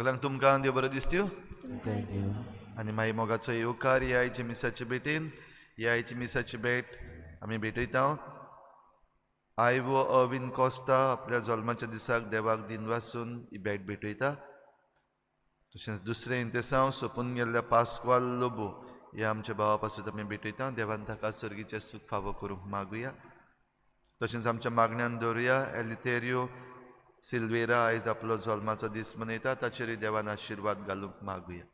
सगळ्यांक तुमकां देव बरें दिसत्यो आनी मागीर मोगाचो येवकार ह्या आयच्या मिसाचे भेटीन. ह्या आयची मिसाची भेट आमी भेटयता. आयवो अविन कोस्ता आपल्या जल्माच्या दिसाक देवाक दिनवासून ही भेट भेटयता. तशेंच दुसरें इंतेसांव सोंपून गेल्ल्या पास्क्वाल लोबो ह्या आमच्या भावा पासून आमी भेटयता. देवान ताका सर्गीचें सूख फावो करूंक मागुया. तशेंच आमच्या मागण्यान दवरुया एलितेरियो सिल्वेरा आयज आपलो जल्माचो दीस मनयता, ताचेरूय देवान आशिर्वाद घालूंक मागुया.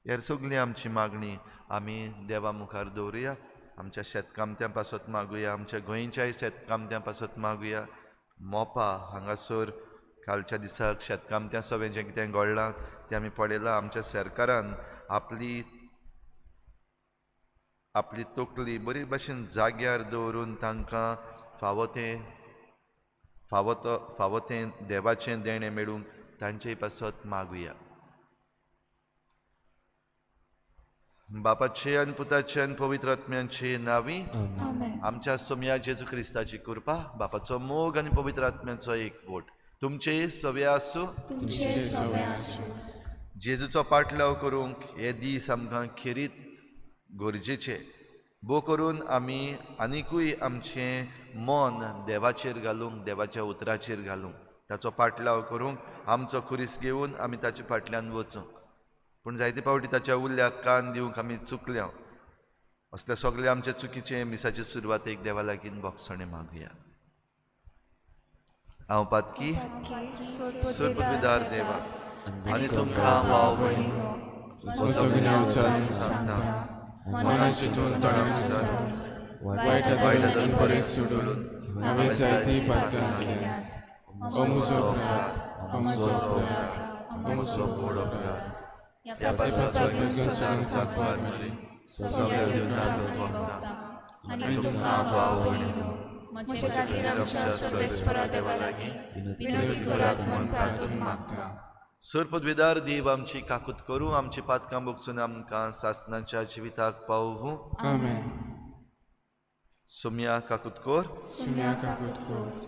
हेर सगळी आमची मागणी आमी देवा मुखार दवरुया. आमच्या शेतकामत्यां पासत मागुया, आमच्या गोंयच्याय शेतकामत्यां पासत मागुया. मोपा हांगासर कालच्या दिसाक शेतकामत्यां सगळें जें कितें घडलां तें आमी पळयलां. आमच्या सरकारान आपली आपली तकली बरी भाशेन जाग्यार दवरून तांकां फावो तें फावो तो फावो तें देवाचें देणें मेळूंक तांचे पासत मागुया. बापाचे आनी पुताचे आनी पवित्र आत्म्याचे नांवी आमच्या सोम्या जेजू क्रिस्ताची कृपा, बापाचो मोग आनी पवित्र आत्म्याचो एकवट तुमचे सवे आसूं. जेजूचो पाटलाव करूंक हे दीस आमकां खेरीत गरजेचे. भो करून आमी आनिकूय आमचें मन देवाचेर घालूंक, देवाच्या उतराचेर घालूंक, ताचो पाटलाव करूंक आमचो खुरीस घेवन आमी ताचे फाटल्यान वचूंक. पूण जायते फावटी ताच्या उल्याक कान दिवंक आमी चुकल्या. असल्या सगळ्या आमच्या चुकीचे मिसाचे सुरवातेक देवा लागीं भोगसणें मागुया. हांव पातकी सुरपविदार देवा आनी तुमकां भाव भयणीनो सांगता, सरपदविदार देव आमची काकूत करूं, आमची पातकां भोगसून आमकां सासनाच्या जिविताक पावूं. सुम्या काकूत कर,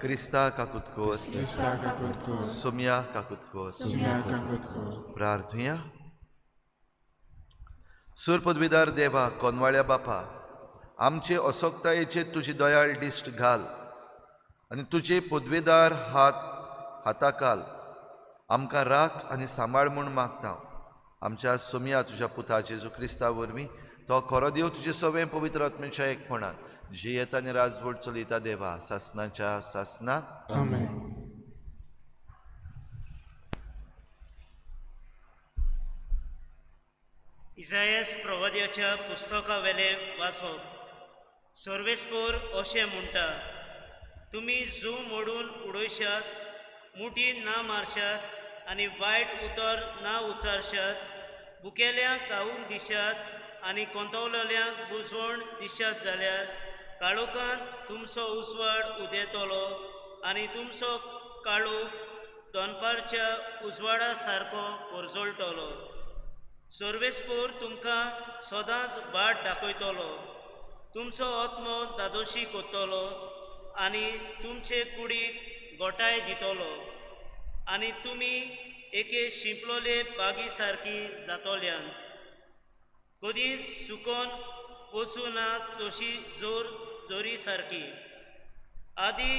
क्रिस्ता काकूत कर, सुम्या काकूत कर. प्रार्थुया. सुरपदविदार देवा, कोनवाळ्या बापा, आमचे असक्तायेचेर तुजी दयाळ दिश्ट घाल आनी तुजे पदवेदार हात हाताकाल आमकां राख आनी सांबाळ म्हूण मागता. आमच्या सोम्या तुज्या पुता जेजू क्रिस्ता वरवीं तो खरो देव तुजे सगळें पवित्र आत्म्याच्या एकपणान जियेता आनी राजवट चलयता देवा सासनाच्या सासना. आमेन. इजायस प्रवाद्याच्या पुस्तकावेले वाचप. सर्वेस्पोर अशें म्हणटा, तुमी जू मोडून उडयशात, मुठी ना मारशात आनी वायट उतर ना उच्चारशात, भुकेल्यांक खावंक दिशात आनी कोंतवलेल्यांक बुजवण दिशात जाल्यार काळोखांत तुमचो उजवाड उदेतलो आनी तुमचो काळोख दनपारच्या उजवाडा सारको परजळटलो. सर्वेस्पोर तुमकां सदांच वाट दाखयतलो, तुमचो आत्मो दादोशी करतलो आनी तुमचे कुडीक गोठाय दितलो आनी तुमी एके शिंपलोले बागी सारकी जातल्यान. कदींच सुकोन वचूं ना तशी जोर जोरी सारकी. आदी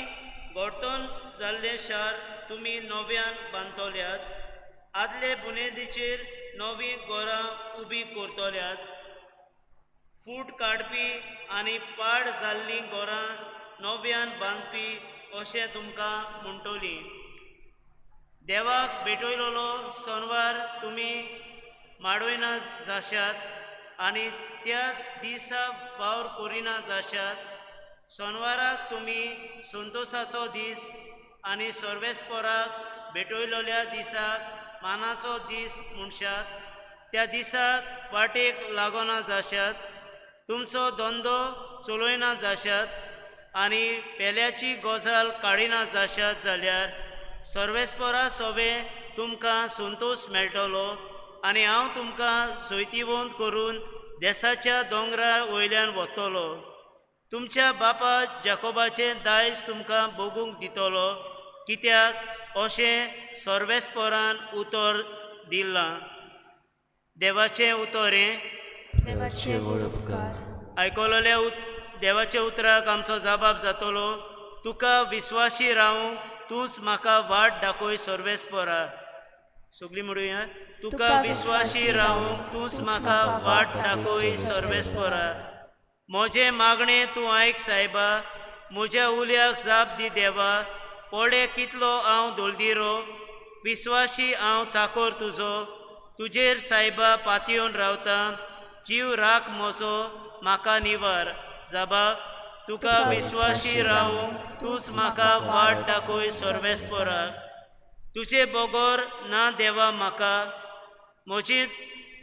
गोडतन जाल्लें शार तुमी नव्यान बांदतल्यात, आदले बुनेदीचेर नवीं घरां उबीं करतल्यात. फूट काडपी आनी पाड जाल्लीं घरां नव्यान बांदपी अशें तुमकां म्हणटली. देवाक भेटयलोलो सनवार तुमी माडयना जाशात आनी त्या दिसा वावर करिना जाशात. सनवाराक तुमी संतोशाचो दीस आनी सर्वेस्पोराक भेटयलोल्या दिसाक मानाचो दीस म्हणशात. त्या दिसाक वाटेक लागना जाशात, तुमचो धंदो चलयना जाशात आनी पेल्याची गजाल काडिना जाशात जाल्यार सर्वेस्पोरा सोवे तुमकां संतोश मेळटलो आनी हांव तुमकां जैतिवंत करून देसाच्या दोंगरा वयल्यान वतलो. तुमच्या बापा जाकोबाचें दायज तुमकां भोगूंक दितलो, कित्याक अशें सर्वेस्पोरान उतर दिलां. देवाचें उतर हें. देवाचे व्हड उपकार. आयकलोल्या देवाच्या उतराक आमचो जबाब जातलो. तुका विस्वाशी रावूंक तूंच म्हाका वाट दाखय सर्वेस्परा. सगळीं म्हणुया, तुका विस्वाशी रावूंक तूंच म्हाका वाट दाखय सर्वेस्परा. म्हजें मागणें तूं आयक सायबा, म्हज्या उल्याक जाप दी देवा. पळे कितलो हांव दोलदिरो, विस्वाशी हांव चाकोर तुजो. तुजेर सायबा पातयेवन रावता, जीव राख म्हजो म्हाका निवार. जाबा, तुका विस्वाशी रावूंक तूंच म्हाका वाट दाखय सर्वेस्परा. तुजे बगर ना देवा म्हाका, म्हजी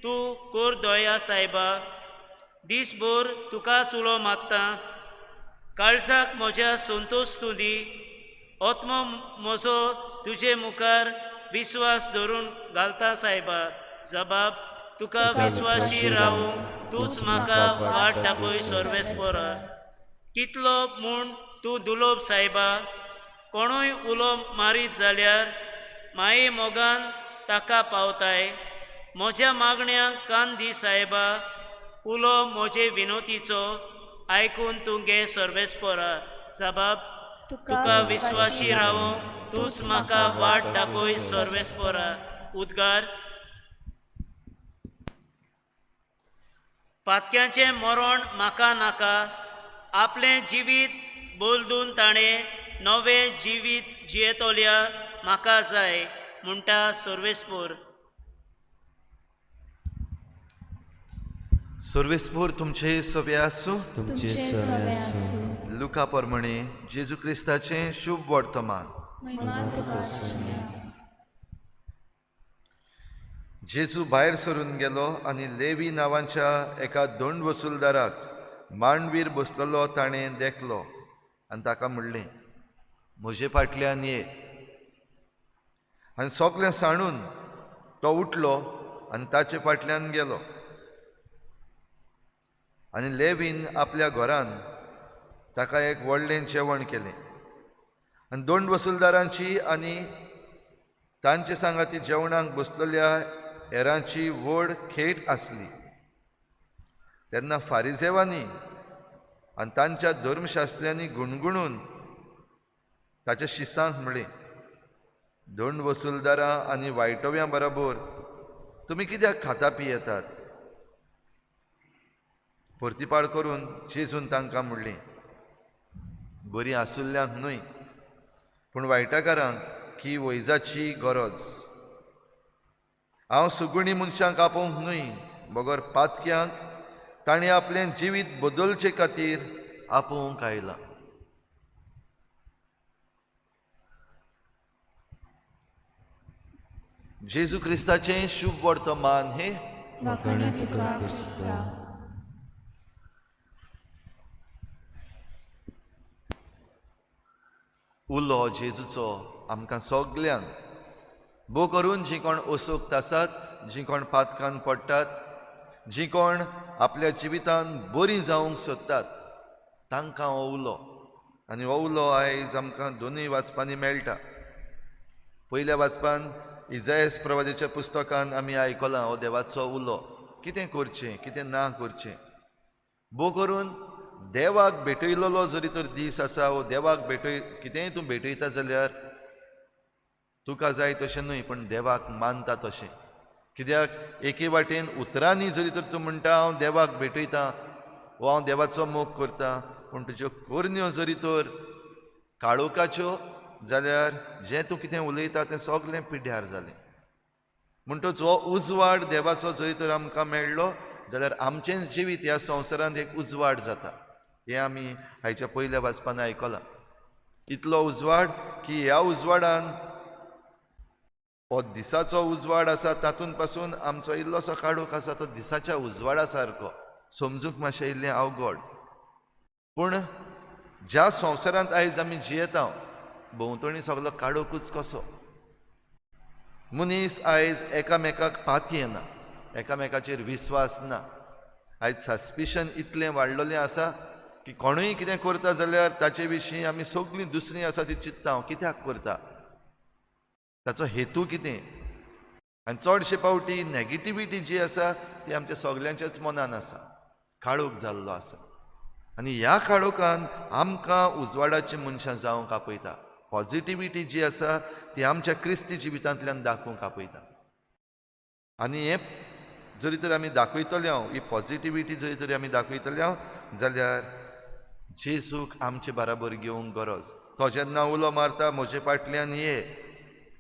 तूं कर दया सायबा. दीसभर तुकाच उलो मारता, काळजाक म्हज्या संतोश तूं दी. आत्मो म्हजो तुजे मुखार विस्वास धरून घालता सायबा. जबाब, तुका विस्वाशी रावूंक तूंच म्हाका वाट दाखय सर्वेस्परा. कितलो म्हूण तूं दुलोब सायबा, कोणूय उलो मारीत जाल्यार माये मोगान ताका पावताय. म्हज्या मागण्यांक कान दी सायबा, उलो म्हजे विनोतीचो आयकून तूं घे सर्वेस्परा. जबाब, तुका विस्वाशी रावूंक तूंच म्हाका वाट दाखय सर्वेस्परा. उद्गार. पातक्यांचें मरण म्हाका नाका, आपलें जिवीत बदलून ताणें नवें जिवीत जियेतल्या म्हाका जाय म्हणटा सर्वेस्पोर. सर्वेस्पोर तुमचे सवे आसूं. तुमचे सवे आसूं. लुका प्रमाणे जेजू क्रिस्ताचें शुभ वर्तमान. महिमा तुका आसूया. जेजू भायर सरून गेलो आनी लेवी नांवाच्या एका दोंड वसुलदाराक मांडवीर बसलेलो ताणें देखलो आनी ताका म्हणलें, म्हजे फाटल्यान ये. आनी सगळें सांडून तो उठलो आनी ताचे फाटल्यान गेलो. आनी लेवीन आपल्या घरान ताका एक व्हडलें जेवण केलें आनी दोंड वसुलदारांची आनी तांचे सांगाती जेवणाक बसलेल्या हेरांची व्हड खेट आसली. तेन्ना फारिजेवांनी आनी तांच्या धर्मशास्त्र्यांनी गुणगुणून ताच्या शिसांक म्हळें, दोंड वसुलदारां आनी वायटव्यां बरोबर तुमी कित्याक खाता पियेतात? परतिपाळ करून जेजून तांकां म्हणलें, बरीं आसुल्ल्यांक न्हय पूण वायटकारांक ही वैजाची गरज. हांव सुगुणी मनशांक आपोवंक न्हय बगर पातक्यांक तांणी आपलें जिवीत बदलचे खातीर आपोवंक आयलां. जेजू क्रिस्ताचें शुभ वर्तमान हें. उलो जेजूचो आमकां सगल्यांक भो करून जीं कोण असोक्त आसात, जीं कोण पातकान पडटात, जीं कोण आपल्या जिवितान बरीं जावंक सोदतात तांकां हो उलो. आनी हो उलो आयज आमकां दोनूय वाचपांनी मेळटा. पयल्या वाचपान इजायस प्रवादीच्या पुस्तकान आमी आयकलां हो देवाचो उलो, कितें करचें कितें ना करचें. भो करून देवाक भेटयलेलो जरी तर दीस आसा, वो देवाक भेटय कितेंय तूं भेटयता जाल्यार तुका जाय तशें न्हय पण देवाक मानता तशें. कित्याक एके वाटेन उतरांनी जरी तर तूं म्हणटा हांव देवाक भेटयता वो हांव देवाचो मोग करता, पूण तुज्यो करण्यो जरी तर काळोखाच्यो जाल्यार जें तूं कितें उलयता तें सगळें पिड्ड्यार जालें. म्हणटच हो उजवाड देवाचो जरी तर आमकां मेळ्ळो जाल्यार आमचेंच जिवीत ह्या संवसारांत एक उजवाड जाता. हें आमी आयच्या पयल्या वाचपान आयकलां. इतलो उजवाड की ह्या उजवाडान हो दिसाचो उजवाड आसा तातूंत पासून आमचो इल्लोसो काळोख आसा तो दिसाच्या उजवाडा सारको समजूंक मातशें इल्लें अवघड. पूण ज्या संवसारांत आयज आमी जियेता भोंवतणी सगलो काळोखूच कसो. मनीस आयज एकामेकाक पातयेना, एकामेकाचेर विस्वास ना. आयज सस्पिशन इतलें वाडलेलें आसा की कोणूय कितें करता जाल्यार ताचे विशीं आमी सगळीं दुसरीं आसा ती चिंत्ता हांव कित्याक करता, ताचो हेतू कितें. आनी चडशे फावटी नॅगेटिविटी जी आसा ती आमच्या सगल्यांच्याच मनान आसा, काळोख जाल्लो आसा. आनी ह्या काळोखान आमकां उजवाडाची मनशां जावंक आपयता. पॉझिटिविटी जी आसा ती आमच्या क्रिस्ती जिवितांतल्यान दाखोवंक आपयता. आनी हें जरी तर आमी दाखयतले हांव, ही पॉझिटिविटी जरी तरी आमी दाखयतले हांव जाल्यार जेजूक आमचे बराबर घेवंक गरज. तो जेन्ना उलो मारता म्हजे फाटल्यान ये,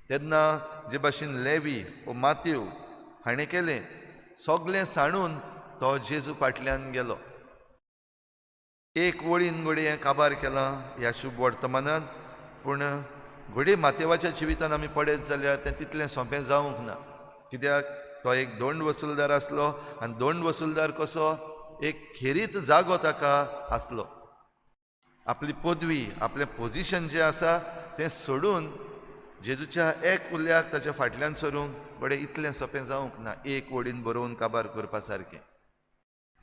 तेन्ना जे भाशेन लेवी ओ मातेव हाणें केलें, सगळें सांडून तो जेजू फाटल्यान गेलो. एक वळीन घडये हें काबार केलां ह्या शुभ वर्तमानान, पूण घडये मातेवाच्या जिवितान आमी पळयत जाल्यार तें तितलें सोंपें जावंक ना. कित्याक तो एक दोंड वसुलदार आसलो आनी दोंड वसुलदार कसो एक खेरीत जागो ताका आसलो. आपली पदवी, आपलें पोजिशन जें आसा तें सोडून जेजूच्या एक उल्याक ताच्या फाटल्यान सरूंक बरें इतलें सोंपें जावंक ना, एक वडीन बरोवन काबार करपा सारकें.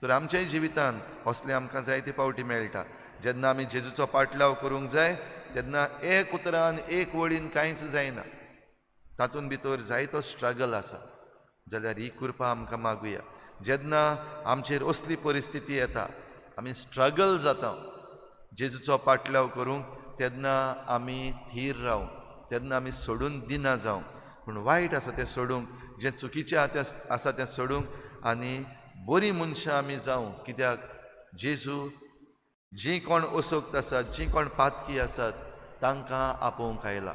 तर आमच्याय जिवितान असलें आमकां जायते फावटी मेळटा. जेन्ना आमी जेजूचो पाटलाव करूंक जाय तेन्ना एक उतरान एक वळीन कांयच जायना, तातूंत भितर जायतो स्ट्रगल आसा. जाल्यार ही कृपा आमकां मागुया. जेन्ना आमचेर असली परिस्थिती येता, आमी स्ट्रगल जाता जेजूचो पाटलाव करूंक, तेन्ना आमी थीर रावंक, तेन्ना आमी सोडून दिना जावंक. पूण वायट आसा तें सोडूंक, जें चुकीचें आसा तें सोडूंक आनी बरीं मनशां आमी जावंक. कित्याक जेजू जीं कोण असक्त आसात, जीं कोण पातकी आसात तांकां आपोवंक आयला.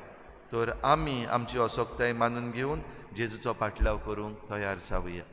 तर आमी आमची असक्ताय मानून घेवन जेजूचो पाटलाव करूंक तयार जावया.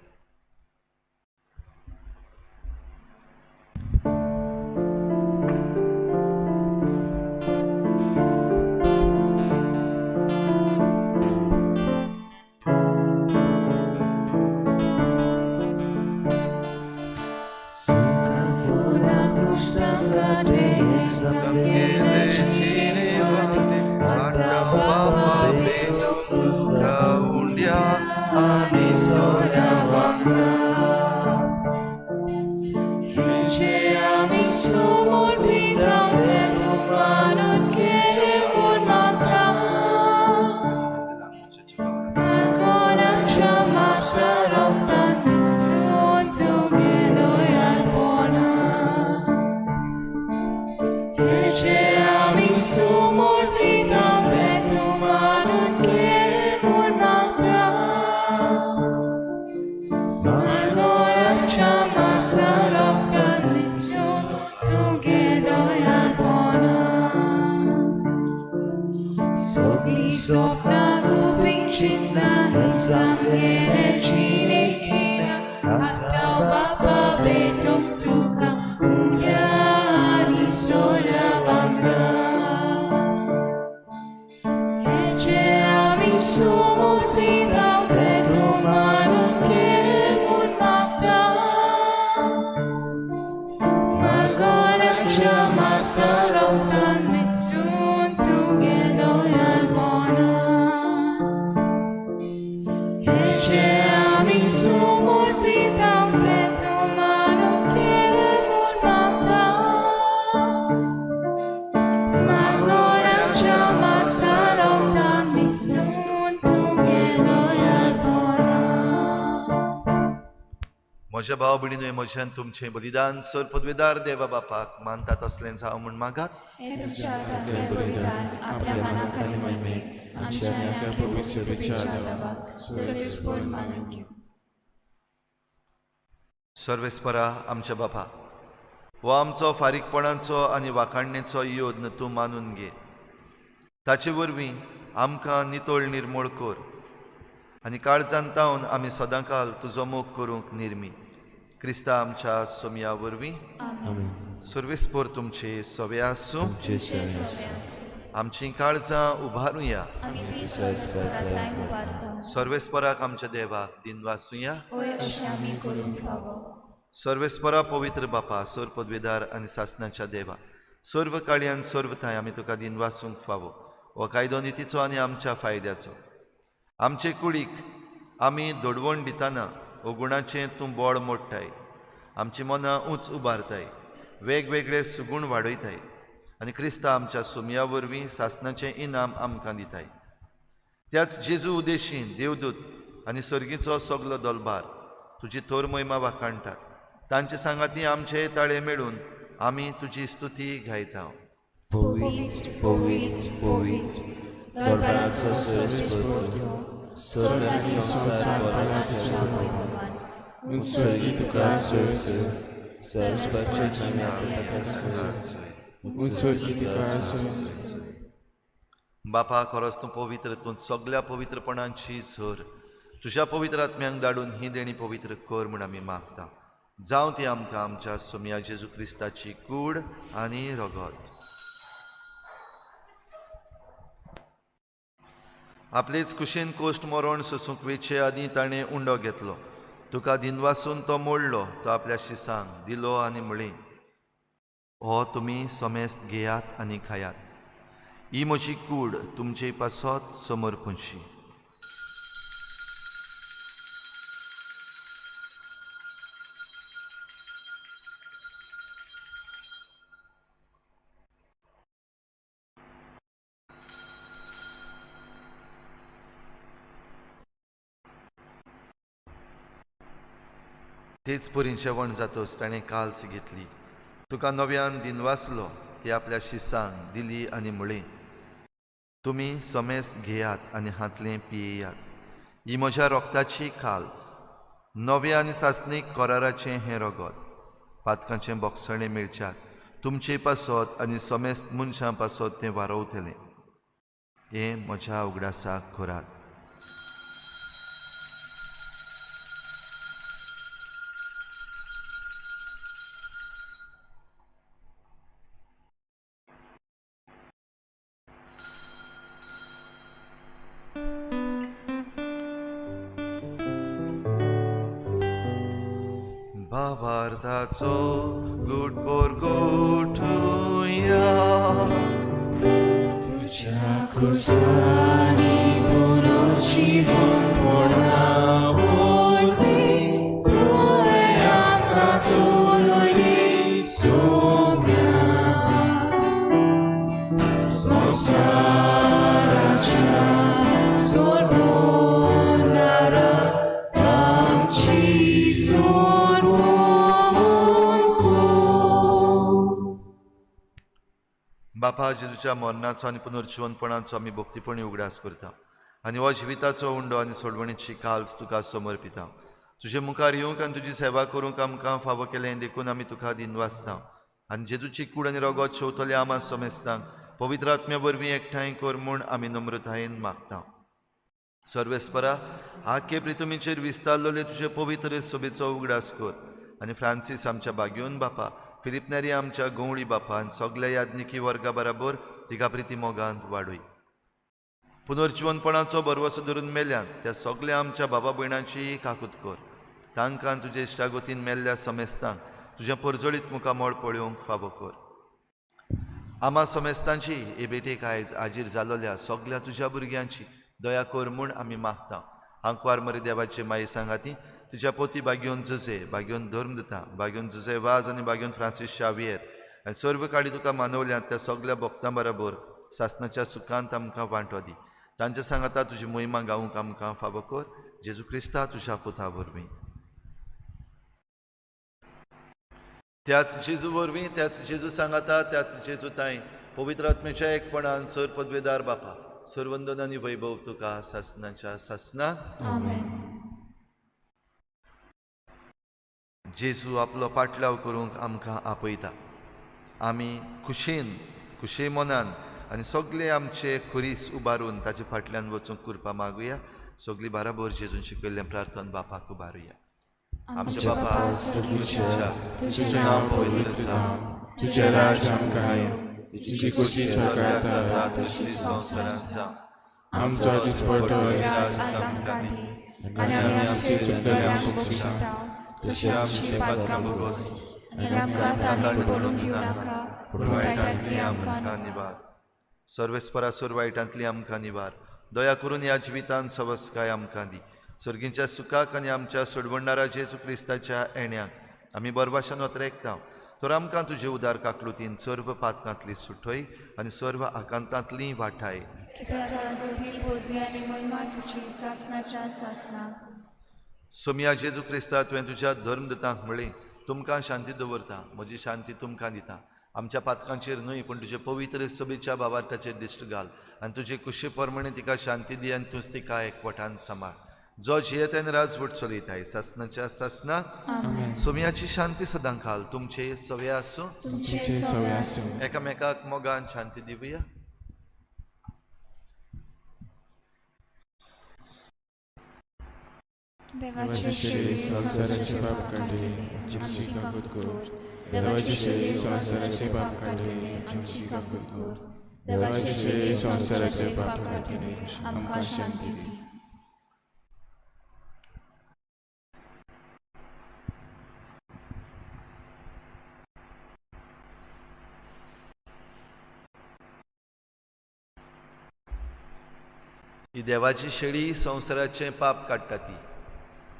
म्हज्या भाव भयणीनो, म्हज्यान तुमचें बलिदान सर पदवेदार देवा बापाक मानता तसलें जावं म्हूण मागात. बलिदान आपल्या मनाक आनी मोहिमेक आमच्या आनी आख्या पवित्र देवाक सर्वेस्पर मानून घेवं. सर्वेस्परा आमच्या बापा, हो आमचो फारीकपणाचो आनी वाखाणणेचो योद्न तूं मानून घे. ताचे वरवीं आमकां नितळ निर्मूळ कर आनी काळजान तावन आमी सदांकाल तुजो मोग करूंक निर्मी. क्रिस्ता आमच्या सोमया वरवीं. सर्वेस्पर तुमचे सवे आसूं. आमचीं काळजां उबारुया. सर्वेस्पराक आमच्या देवाक दिनवासुया. सर्वेस्परा पवित्र बापा, सर्व पदवेदार आनी सासनाच्या देवा, सर्व काळयान सर्व थांय आमी तुका दिनवासूंक फावो. हो कायदो नितीचो आनी आमच्या फायद्याचो. आमचे कुडीक आमी दोडवण दितना अगुणाचें तूं बळ मोडटाय, आमची मनां उंच उबारताय, वेगवेगळे सुगूण वाडयताय आनी क्रिस्ता आमच्या सुमया वरवीं सासनाचें इनाम आमकां दिताय. त्याच जेजू उदेशीन देवदूत आनी सर्गीचो सगलो दलबार तुजी थोर मोहिमा वाखाणटात. तांचे सांगाती आमचे ताळे मेळून आमी तुजी स्तुती गायता. पवित्र पवित्र पवित्र दरबाराचो सर्वेस्पोर स्वर्ग आनी संवसार भरला तुज्या वैभवान. उत्सर्गी तुका सोय सरस्वती तुका सोय उत्सर्गी तुका सोय. बापा, खरोच तूं पवित्र, तूं सगल्या पवित्रपणांची झर. तुज्या पवित्र आत्म्यांक धाडून ही देणी पवित्र कर म्हूण आमी मागता. जावं ती आमकां आमच्या सोमया जेजू क्रिस्ताची कूड आनी रगत. आपलेच कुशीन कोश्ट मरण सोसूंक वेचे आदीं ताणें उंडो घेतलो. तुका दिनवासून तो मोडलो, तो आपल्या शिसांक दिलो आनी म्हळें, हो तुमी समेस्त घेयात आनी खायात. ही म्हजी कूड तुमचे पासत समर्पणशी. तेच परीन शेवण जातोच ताणें काल्स घेतली, तुका नव्यान दिनवासलो, ती आपल्या शिसांक दिली आनी म्हळें, तुमी समेस्त घेयात आनी हांतलें पियेयात. ही म्हज्या रोगताची काल्स, नव्या आनी सासणीक कराराचें हें रगत. पातकांचें बोगसणें मेळच्याक तुमचे पासत आनी समेस्त मनशां पासत तें वारवतलें. हें म्हज्या उगडासाक करात. भावार्थाचो गुटभर गोठुया तुज्या खुर्सांनी पुनर्जीवन पडला वरवीं तुवें आमकां सोडयली सोम्या. संवसाराच्या सोडवणारा आमची सोडवण कर. बापा, जेजूच्या मरणाचो आनी पुनर्जिवनपणाचो आमी भक्तीपणी उगडास करता आनी हो जिविताचो उंडो आनी सोडवणीची काल्स तुका समर्पिता. तुजे मुखार येवंक आनी तुजी सेवा करूंक आमकां फावो केलें देखून आमी तुका दिनवासता. आनी जेजूची कूड आनी रगत शेवतले आमा समेस्तांक पवित्र आत्म्या वरवीं एकठांय कर म्हूण आमी नम्रतायेन मागता. सर्वेस्परा, आखे प्रितुमीचेर विस्तारलेले तुजे पवित्र सोबेचो उगडास कर आनी फ्रांसीस आमच्या बागयोन बापा, फिलिप नेरी आमच्या गवळी बापा आनी सगल्या याज्ञिकी वर्गा बराबर तिका प्रिती मोगांत वाडय. पुनर्जिवनपणाचो भरवसो धरून मेल्यान त्या सगल्या आमच्या बाबा भयणांची काकूत कर. तांकां तुजे इश्टागतीन मेल्ल्या समेस्तांक तुजें परजळीत मुखामळ पळोवंक फावो कर. आमा समेस्तांची हे भेटेक आयज आजीर जालोल्या सगल्या तुज्या भुरग्यांची दया कर म्हूण आमी मागता. आंकवार मरे देवाचे माये सांगाती तुज्या पोती बागयोन जुजे, बागयोन धर्म दिता, बागयोन जुजे वाज आनी बागयोन फ्रांसीस शावियर आनी सर्व काळी तुका मानवल्यात त्या सगल्या भक्तां बराबर सासनाच्या सुखांत आमकां वांटो दी. तांच्या सांगाता तुजी मोहिमा गावंक आमकां फावो कर. जेजू क्रिस्ता तुज्या पुता वरवीं. त्याच जेजू वरवीं, त्याच जेजू सांगाता, त्याच जेजू ताई पवित्र आत्म्याच्या एकपणान सर पदवेदार बापा, सर्वंदन आनी वैभव तुका सासनाच्या सासना. आमेन. जेजू आपलो पाटलाव करूंक आमकां आपयता. आमी खुशेन, खुशे मनान आनी सगळे आमचे खुरीस उबारून ताचे फाटल्यान वचूंक कृपा मागुया. सगळी बाराबर जेजून शिकयल्लें प्रार्थन बापाक उबारुया. आमच्या बापा सर्गीच्या, तुजें नांव पवित्र जावं, तुजें राज्य आमकां येवं, तुजी खोशी स्वर्गांत जाता तशी संवसारांत जावं. आमचो दिसपट्टो ग्रास आज आमकां दी आनी आमी आमचे चुकतल्यांक बक्षिता तशी आमची पातकां भोगोस आनी आमकां ताणें पडूंक दिवं नाका, पूण वायटांतली आमकां निवार. सर्वेस्परा सुर वायटांतली आमकां निवार. दया करून ह्या जिवितांत सवस्काय आमकां दी. सर्गींच्या सुखाक आनी आमच्या सोडवणारा जेजू क्रिस्ताच्या येण्याक आमी बरवाशान वतरेकता. तर आमकां तुजे उदार काकलुतीन सर्व पातकांतली सुटय आनी सर्व आकांतांतली वाठाय. कित्याक राजवटी पदवी आनी महिमा तुजी सासणाच्या सासना. सोमया जेजू क्रिस्ता, तुवें तुज्या धर्मदूतांक म्हळें, तुमकां शांती दवरता, म्हजी शांती तुमकां दिता. आमच्या पातकांचेर न्हय पूण तुजे पवित्र सभेच्या बाबार्थाचेर दिश्ट घाल आनी तुजे कुशी प्रमाणे तिका शांती दी आनी तूंच तिका एकवटान सांबाळ, जो जियेत आनी राजवट चलयताय सासणाच्या सासना. आमेन. सोमयाची शांती सदां खाल तुमचे सवे आसूं. तुमचे तुमचे सवे सवे आसूं. आसूं. एकामेकाक मोगान शांती दिवया. देवाचे देवाचे शेळी शेळी संवसाराचे संवसाराचे पाप पाप काडटले, काडटले, आमची आमची काकूत काकूत कर. कर. देवाचे शेळी संवसाराचे पाप काडटले, आमची काकूत कर. देवाचे शेळी संवसाराचे पाप काडटले, आमकां शांती दी. ही देवाची शेळी संवसाराचें पाप काडटा ती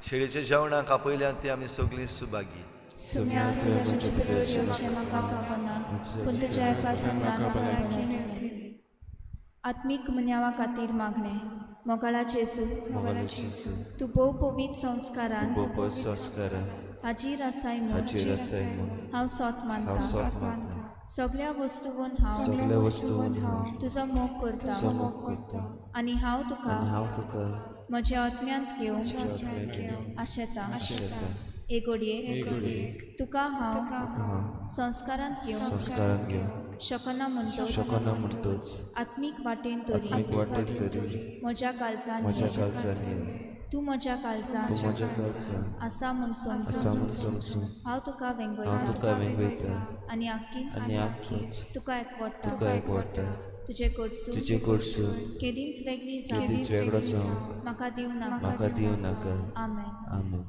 शेळीच्या जेवणाक आपयल्यान ती आमी सगळीं सुभागी. सुम्या तुवें म्हजे भितर जेवचें म्हाका फावना, पूण तुज्या एका म्हाका उतरान भलायकी भलायकी मेळटली. आत्मीक मन्यावा खातीर मागणें. मोगाळा जेजू, मोगाळा जेजू, तूं भोव पवित्र संस्कारान भोव संस्कारान हाजीर आसाय म्हूण हाजीर आसाय म्हूण हांव सोत हांव मानता. सोत मानता. सगळ्या वस्तून हांव सगल्या वस्तून हांव तुजो मोग करता तुजो मोग करता आनी हांव तुका आनी हांव तुका म्हज्या आत्म्यांत घेवंक आत्म्यांत घेवंक आशेता. आशेता. हे घडये घडये तुका हांव हांव संस्कारांत घेवंक संस्कारान घेवंक शकना म्हणटच शकना म्हणटच आत्मीक वाटेन तरी आत्मीक वाटेन तरी म्हज्या काळजान म्हज्या ये. काळजान ये. तूं म्हज्या काळजान तूं म्हज्या काळजान आसा म्हूण आसा समजून म्हूण समजून हांव तुका हांव वेंगयता तुका वेंगयता आनी आक्कीच आनी आख्खीच तुका एकवटता. तुका एकवटता. तुजे कडसून तुजे कडसून केदींच वेगळी जावंक केदींच वेगळो जावंक म्हाका दिवं नाका. म्हाका दिवं नाका. आमेन. आमेन.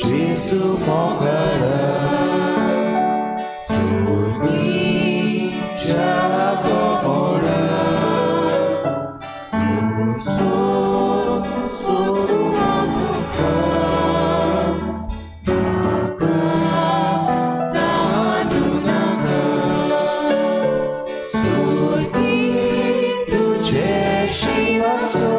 Jesu mogara Surgi Jagora Usur Utsuatuka Maka Sanunaka Surgi Tuje Shivaso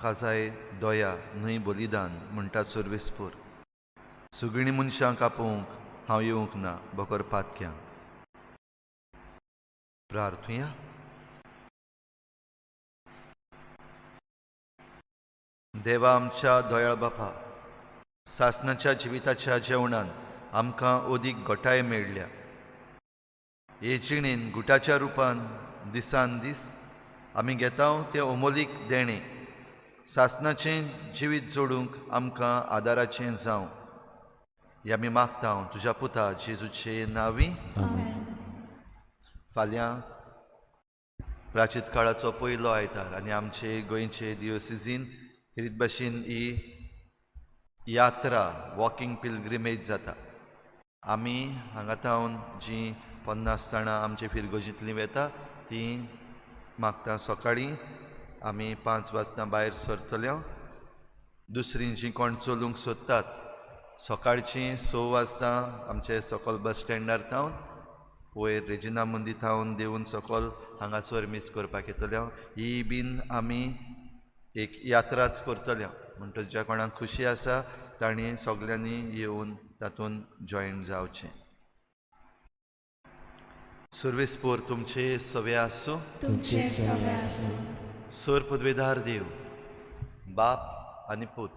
म्हाका जाय दया न्हय बलिदान म्हणटा सर्वेस्पोर. सुगणी मनशांक आपोवंक हांव येवंक ना, बगर पातक्यांक. प्रार्थुया. देवा आमच्या दयाळ बापा, सासनाच्या जिविताच्या जेवणान आमकां अदीक घटाय मेळ्ळ्या. हे जिणेन गुटाच्या रुपान दिसान दीस आमी घेता तें अमोलीक देणें सासनाचें जिवीत जोडूंक आमकां आदाराचें जावं हें आमी मागता तुज्या पुता जेजूचे नांवी. फाल्यां प्राचीत काळाचो पयलो आयतार आनी आमचे गोंयचे दियोसिजीन खेरीत भाशेन ही यात्रा वॉकिंग पिलग्रिमेज जाता. आमी हांगा थावन जीं 50 जाणां आमचे फिरगोजींतलीं वेता तीं मागता सकाळीं आमी 5 वाजता भायर सरतले. दुसरीं जीं कोण चलूंक सोदतात सकाळचीं 6 वाजता आमचे सकल बस स्टँडार थावन वयर रेजिना मंदी थावन देंवून सकल हांगासर मीस करपाक येतले. ही बीन आमी एक यात्राच करतले. म्हणटच ज्या कोणाक खुशी आसा तांणी सगल्यांनी येवन तातूंत जॉयन जावचें. सर्वेस्पोर तुमचे सवे आसूं. तुमचे सवे आसूं. सर पदवेदार देव बाप आनी पूत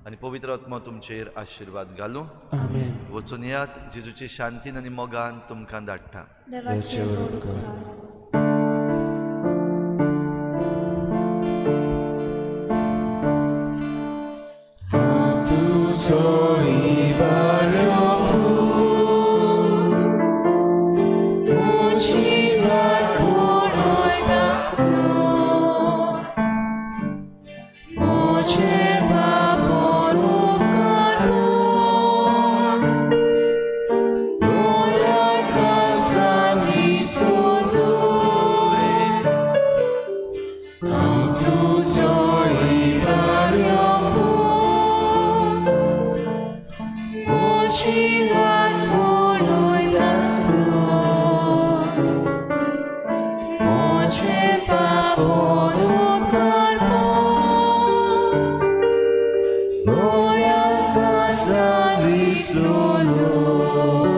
आनी पवित्र आत्मो तुमचेर आशिर्वाद घालूं. आमेन. वचून यात जेजूचे शांतीन आनी मोगान तुमकां धाडटा. देवाचे व्हड उपकार. Solo.